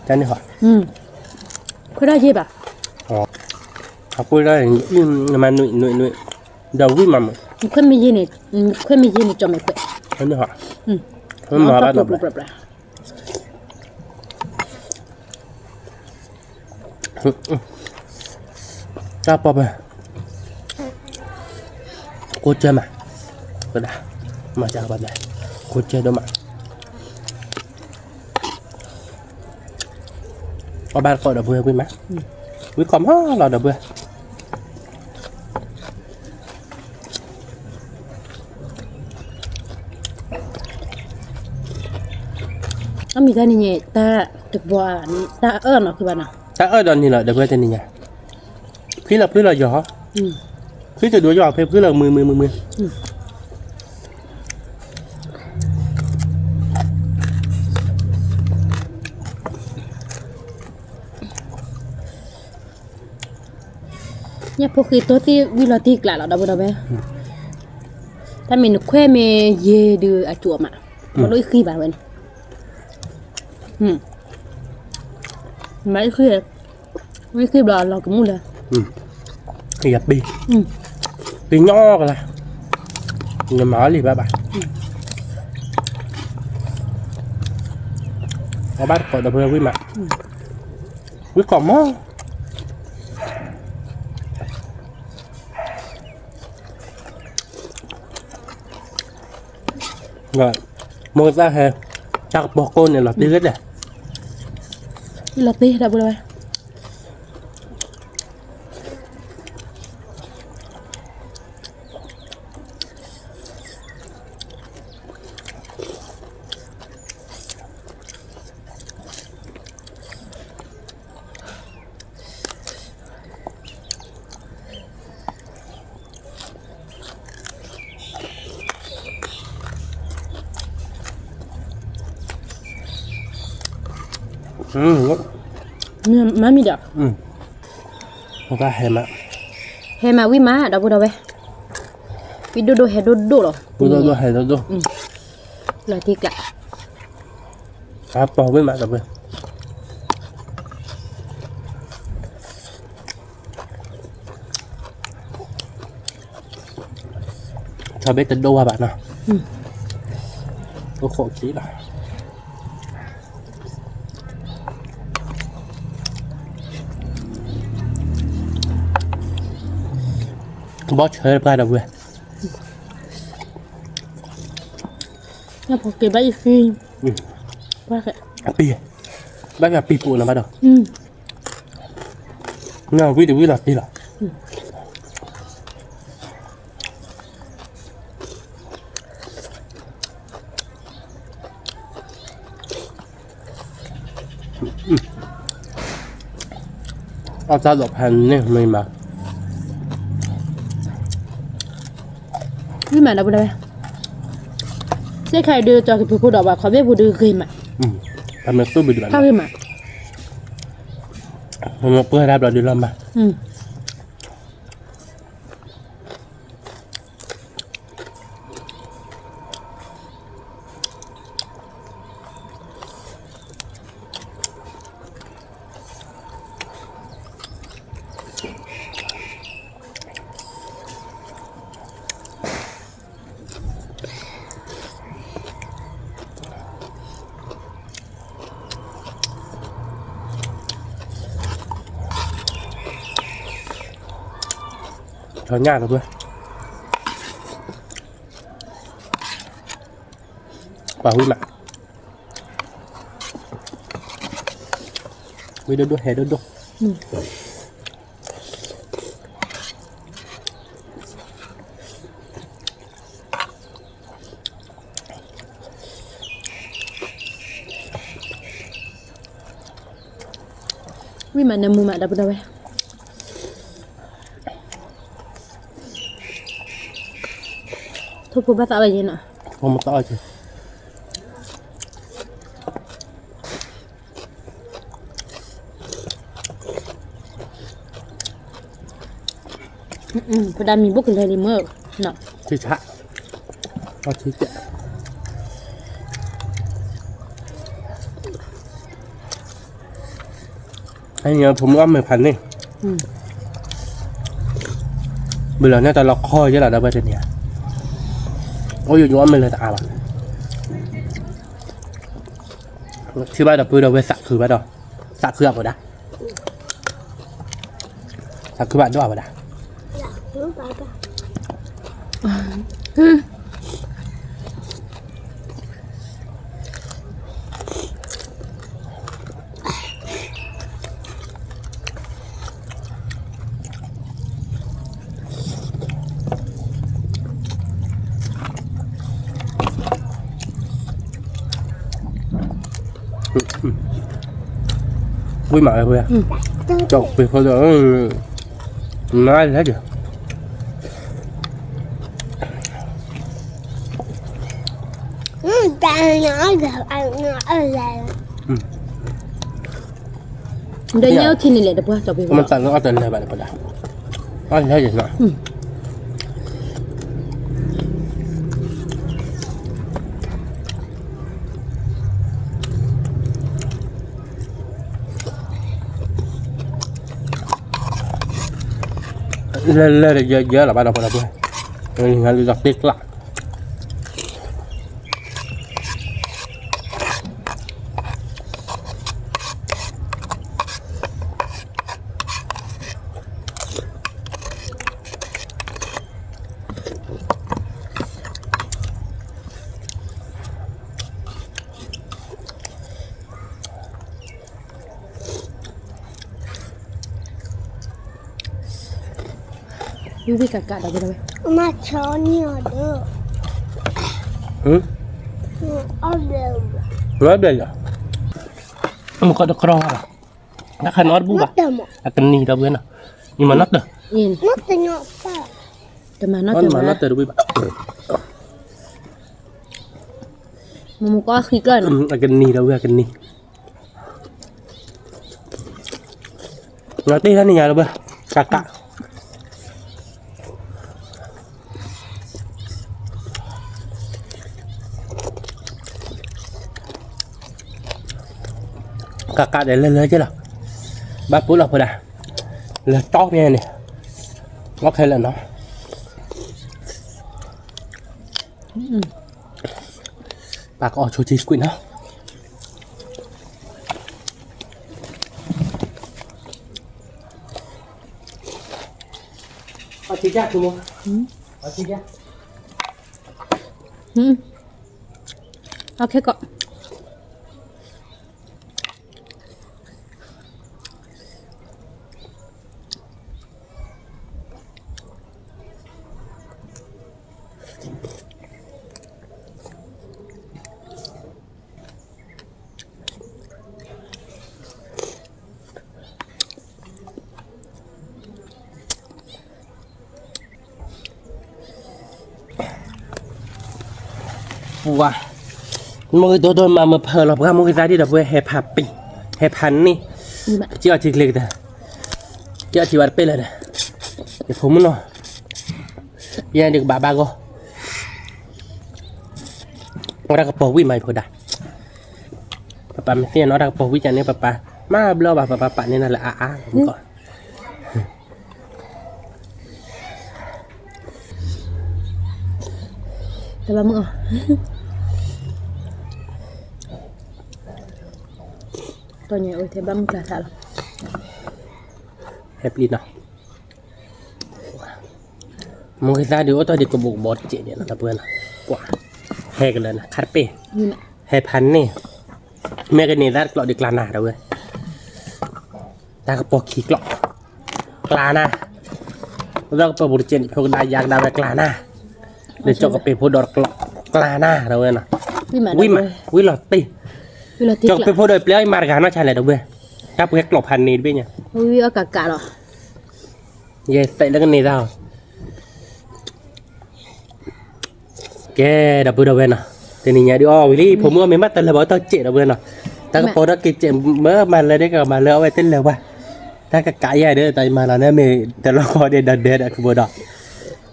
တၢ်န့ၣ်ဟီ, ခွဲးဒၣ်ယဲၢ်ဘၣ်, အပ့ၤဒၣ်, နမၤနွံနွံနွံ, ဒီးဝံၣ်မးမး, နခွဲးမ့ၢ်ယဲၢ်န့ၣ်, နခွဲးမ့ၢ်ယဲၢ်န့ၣ် ကၠီၤမဲာ်ခွဲး, တၢ်န့ၣ်ဟီ, မၤဘၣ်နီၤဘၣ် တၢ်ပီၢ်ပၢၢ်, ကိးကၢမး, ကဒၣ်, မၤတၢ်ပီၢ်ပၢၢ်, ကိးကၢဒိၣ်မး, အီၣ်ဘၣ်တကိးဒီပုၢ်ဝဲၢ်ဝံၣ်မး, ဝံၣ်ကီးမးလီၤဒီပုၢ်ဝဲၢ် အမံၤတၢ်န့ၣ်န့ၣ် တၢ်တဘီ, တၢ်အၢၣ်နီၤ ဃုဘၣ်နီၤ, တၢ်အၢၣ်ဒီးန့ၣ်လီၤ ဒီပုၢ်ဝဲၢ်တနံၤညါ, ဖှံလီၤဖှံလီၤယီၤ, ဖှံတဒိယီၤဖဲဖှံလီၤမုာ်မုာ်မုာ်မုာ်, ညၣ်ဖိဃ့တိၢ်သ့ၣ်ဝံၣ်လီၤတံၢ်ကျးလီၤ ဒီပုၢ်ဝဲၢ်, တၢ်မ့ၢ်နခွဲးမ့ၢ်ယဲၢ်ဒုးအကၠီၤမး, မ့ၢ်လၢအဃံဘၣ်ဝဲန့ၣ်, မ့ၢ်အဃံ, အဃံဘျီအလီၤကမူၣ်လၢ, ယပ့ၤ, ပ့ၤညီကလါ, နမၤအီၤလံဘၣ်ဘၣ်, အီၣ်ဘၣ်တကိးဒီပုၢ်ဝဲၢ်ဝံၣ်မး, ဝံၣ်ကီးမး မိၢ်သၣ်ဟဲ, တၢ်ကပီၤကိၢ်န့ၣ်လီၤတံၢ်ဂ့ၤဒဲး, လီၤတံၢ်ဒီပုၢ်ဝဲၢ် မၤမံၤဒီး, ဟဲမး, ဟဲမးဝံၣ်မး ဒီပုၢ်ဝဲၢ်, ဝံၣ်ဒိၣ်ဒိၣ်ဟဲဒိၣ်ဒိၣ်လီၤ, ဝံၣ်ဒိၣ်ဒိၣ်ဟဲဒိၣ်ဒိၣ်, လီၤတံၢ်ကျး, အပီၢ်ဝံၣ်မး ဒီပုၢ်ဝဲၢ် ဆီဘ့ၣ်တဒိၣ်ဝဲဘၣ်နီၤ, အိၣ်ခိးခံလီၤ, ဘီၣ်ဆၢတပှၢ် ဒီပုၢ်ဝဲၢ်, ညၣ်ဖိက့ၤဘၣ်ယခံ, အပံၤ, ဘၣ်ယပံၤပူၤနီၤဘၣ်ဒီး, နဝံၣ်တဝံၣ်လီၤတံၢ်လီၤ. အီၣ်တၢ်ဒီးဖဲန့ၣ်မ့ၢ်မး, ဝံၣ်မးဒီပုၢ်ဝဲၢ်, စ့ၢ်ခါအံၤဒုး ကၠီၤက့ၤဖုဖိဒီး ပှၤခီဘ့ၣ်ပူၤဒုးဂ့ၤမး, ဖးဂ့ၤမး, ပှဲၤတၢ်ဘျီဒုးလီၤမး. ထီၣ်ညၣ်ကဘၢ, ပှၤဝံၣ်မး, ဝံၣ်ဒိၣ်ဒိၣ်ဟဲဒိၣ်ဒိၣ်. မၤနၢမူမးဒီပုၢ်ဒီဝဲၢ်, ထိၣ်ဖိဘၣ်သးဝဲယဲနီၤ, ထိၣ်ဖိမ့ၢ်သးဝဲက့ၤ, ဖိဒါမံၤဘိၣ်ကလဲၤလံမ့ၢ်နီၤ, ထံဆး, အထံဆး ဖိမုၣ်အီၣ်မ့ၤဖးန့ၣ်, ဘုလီၤန့ၣ်တၢ်လီၤခီယဲလီၤဒီးဝဲတနံၤ, အိၣ်ယိယိအီၣ်မ့ၤလၢတအါဘၣ်, ထံၣ်ဘၣ်ဒီးပုၢ်ဒီးဝဲၢ်သးခုဘၣ်ဒီး, သးခုအဖိဒါ, သးခုဘၣ်ဒိၣ်အဖိဒါ. ဝံၣ်မးဝဲ, ကၠီပ့ၤဖိဒီး, နါလဲၣ်ဒီး, ဒီးညၣ်အိၣ်ထံန့ၣ်လဲၣ်တပှၢ်ကၠီပ့ၤဖိ, မတၤလၢအီၣ်တလၢဘၣ်တပှၢ်ဒၣ်, အီၣ်လဲၣ်ဒီးနီၤ. လၢလၢဒီးယဲယဲလီၤဘၣ်ဒီးပှၤဒီပုၢ်, ငါလံလီၤတ့ကျး ဝံၣ်ဝံၣ်ကးကးဒီး, မၤဆီန့ၢ်အီၤဒီး, အီၣ်ဘျဲၣ်, အီၣ်ဘျဲၣ်လီၤ, မကီတကြီဘၣ်, နခါနအီၣ်တဘူၣ်ဘၣ်, အကနံၤဒီးဝဲနီၤ, ယမၤနီၣ်တၢ်, တမၤနီၣ်တၢ်ဝဲ, မမကီအီၣ်ဃံကၢၢ်နီၤ, အကနံၤဒီးဝဲအကနံၤ နတ့ၢ်တၢ်န့ၣ်ညါလၢၤဘၣ်, ကးကး, ကးကးဒီးလၢလၢက့လီၤ, ဘၣ်ပူၤလီၤဖိဒါ, လၢတီဖဲန့ၣ်, လီၤခဲလၢာ်နီၤ. ပၢ်ကအီၣ်ဆိကံကွံာ်နီၤ, အီၣ်ဆိကံ, အီၣ်ဆိကံ, အီၣ်ခဲကီး. ပှၤ, မ့ၢ်ဂ့ၤဒိၣ်ဒိၣ်မးမ့ၢ်ဖၢလီၤ ပှၤမ့ၢ်ဂ့ၤသးဒ်ဒီးပဝဲဟဲဖးပ့ၤ, ဟဲဖးန့ၢ်, က့အီၣ်ထံကျဲကတၢၢ်, က့အီၣ်ထံဝဲတပ့ၢ်လၢၤဒီး, ယဖိမုၣ်နီၤ, ယဲဒုးကဘၣ်ဘၣ်ဂီၢ်, အီၣ်တၢ်ကပီၤဝံၣ်မးယဖိဒါ, ပပၢ်မ့ၢ်သ့ၣ်နီၣ်တၢ်ကပီၤဝံၣ်ကန့ၣ် ပပၢ်, မ့ၢ်ဘျီဘၣ် ပပၢ်ပာ်န့ၢ်နၤလၢအါအါ, တဘၣ်မုာ်အီၤ, တီၢ်ညါအိၣ်ထဲဘၣ်မုၢ်ကျါသးလီၤ, ဟဲပျံၤနီၤ, မ့ၢ်ဂ့ၤသးဒုးအိၣ်တီၢ်ဒံးကဘိးကဘီတကဲးဒဲးနီၤ တပှဲၤနီၤ, ပှၤ, ဟဲကလၢာ်နီၤ ခါတပ့ၢ်, ဟဲဖးန့ၢ်, မ့ၢ်ကန့ၢ်သးတကျိးဒံးကျါနၤတဝဲ တၢ်ကပီၤခံကျိး, ကျါနၤ, လၢကပီၤပူၤတကဲးန့ၣ်ဖိကဒါယၤကဒါဝဲကျါနၤ, လၢကၠီကပ့ၤဖိဒီးတကျိး, ကျါနၤတဝဲနီၤ, ဝံၣ်မး, ဝံၣ်လီၤတ့ၢ်, ကၠီကပ့ၤဖိဒီးပျဲအံၤမၤတဂၤနီၢ်ဆါလဲၣ်တဝဲ, တၢ်ပှဲၤကျိးဖးန့ၣ်တဘ့ၣ်ညါ, ဝံအီၣ်ကးကးလီၤ, ယဲသဲးလၢကန့ၢ်တၢ်အီၤ ကဲ ဒီပုၢ်ဒီဝဲၢ်နီၤ, တနံၤညါဒုးအီၣ်ဝံၤလံ ဖိမုၣ်အီၣ်မ့ၢ်ဘၣ်တလၢာ်ဘၣ်တၢ်စဲးဒီပုၢ်ဝဲၢ်နီၤ, တၢ်ကပီၤဒီးက့ၤစဲးမၢမၤလၢဒ်ကမၤလၢအဝဲတလၢာ်ဘၣ်, တၢ်ကကးယၤဒီး တၢ်မၤလီၤန့ၣ်မ့ၢ်တလီၤကီဒဲးဒီးဒဲးဒီး ကဘိဒီး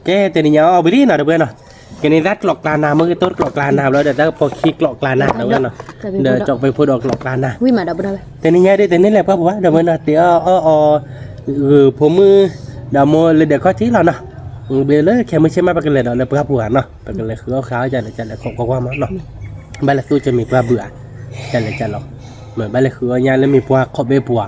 ကဲ တနံၤညါအီၣ်ဝံၤလံနီၤ ဒီပုၢ်ဝဲၢ်နီၤ, ကန့ၢ်သၣ်ကျိးကျါနၤ မ့ၢ်ကတိၢ်ကျိးကျါနၤဘျီဒီး တၢ်ကပီၤခံကျိးကျါနၤ ဒီပုၢ်ဝဲၢ်နီၤ, ဒီးကၠီၣ်ပ့ၤဖိဒီးကျိးကျါနၤ, တနံၤညါဒုးတန့ၢ်လဲၤပှၢ်ပူၤဘၣ် ဒီပုၢ်ဝဲၢ်နီၤ, တအီၣ်အီၣ်အီၤ ဂုာ်ဖိမုၣ် ဒီးမိၢ်လၢဒဲးခီၣ်ထံးလီၤနီၤ, ဘၣ်လၢခဲမုၢ်ဆ့ၣ်မး ပကလဲၤဒီးလၢပှၢ်ပူၤဧါနီၤ, ပကလဲၤဃုအီၣ်ဃုအီၣ်ယၤလၢကလဲၤခိးကွၢ်ကွၢ်မးနီၤ, ဘၣ်လဲၤသူကမ့ၢ်ပှၢ်ဘုဧါ, ကလဲၤကလီၤ, ဘၣ်လဲၤဃုအီၣ်ညါလၢမ့ၢ်ပှၢ်ခီၣ်ဘ့ၣ်ပူၤဧါ,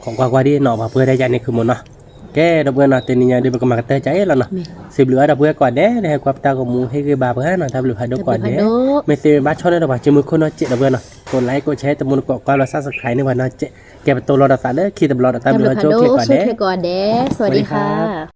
ခိးကွၢ်ကွၢ်ဒ်နီၤ ပှၤပှဲၤဒၣ်ယၤန့ၣ် ခုမ့ၢ်နီၤ, ကဲ ဒီပုၢ်ဝဲၢ်နီၤ တနံၤညါဒုး ပကမၤကတၢၢ်ကၠီအ့ၣ်လီၤနီၤ, စံးဘျုးအါဒီပုၢ်ဝဲၢ်ကိးဂၤဒဲး လၢဟဲကွၢ်ပတၢ်ဂီၤမူ ဟ့ၣ်ဂံၢ်ဘါပှၤနီၤ, တၢ်ဘျုးဖးဒိၣ်ကိးဂၤဒဲး, မ့ၢ်သ့မ့ၢ်ဘၣ်ဆီၣ်န့ၢ်ဒီးပှၤ ကမုၢ်ခိၣ်နီၢ်စဲး ဒီပုၢ်ဝဲၢ်နီၤ, ကိး like ကိး share တမူတကိး ကွၢ်လီၤ subscribe န့ၢ်ပှၤ နီၢ်စဲး, ကဲ ပတိၢ်လီၤဒီးသးလၢခံတဘျီဒီး တၢ်ဘျုးလီၤ ကၠိချ့ကိးဂၤဒဲး, စဝၤဒံခါ